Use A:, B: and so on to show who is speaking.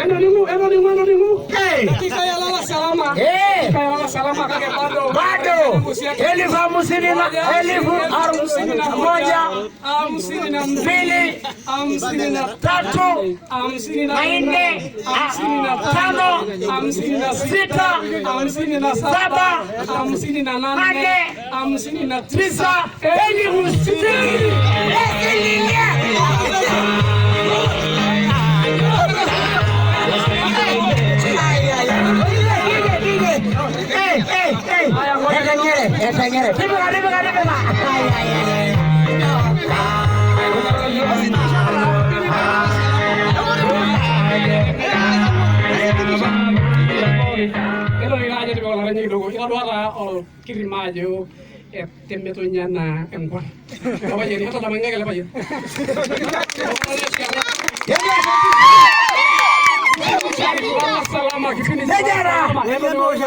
A: Enoningu, enoningu, enoningu.
B: Eh.
A: Dakika ya lala salama.
B: Eh.
A: Dakika ya lala salama kake bado.
B: Bado 50,000 na elfu 1,
A: 52,
B: 2,
A: 53,
B: 3,
A: 54,
B: 4,
A: 55, 56,
B: 6,
A: 57,
B: 7,
A: 58,
B: 8,
A: 59,
B: 9, 60,000. Etengere. Tipika, tipika, tipika. Ai, ai, ai, ai.
A: Ero ina ajo tipika olaranyi kidogo. Itadua taa olkirima ajo etemeto ninye anaa enkuan. Orpayian, etadama inkaik ele payian. Lala salama kipindi cha
B: Nejera.
A: Salama.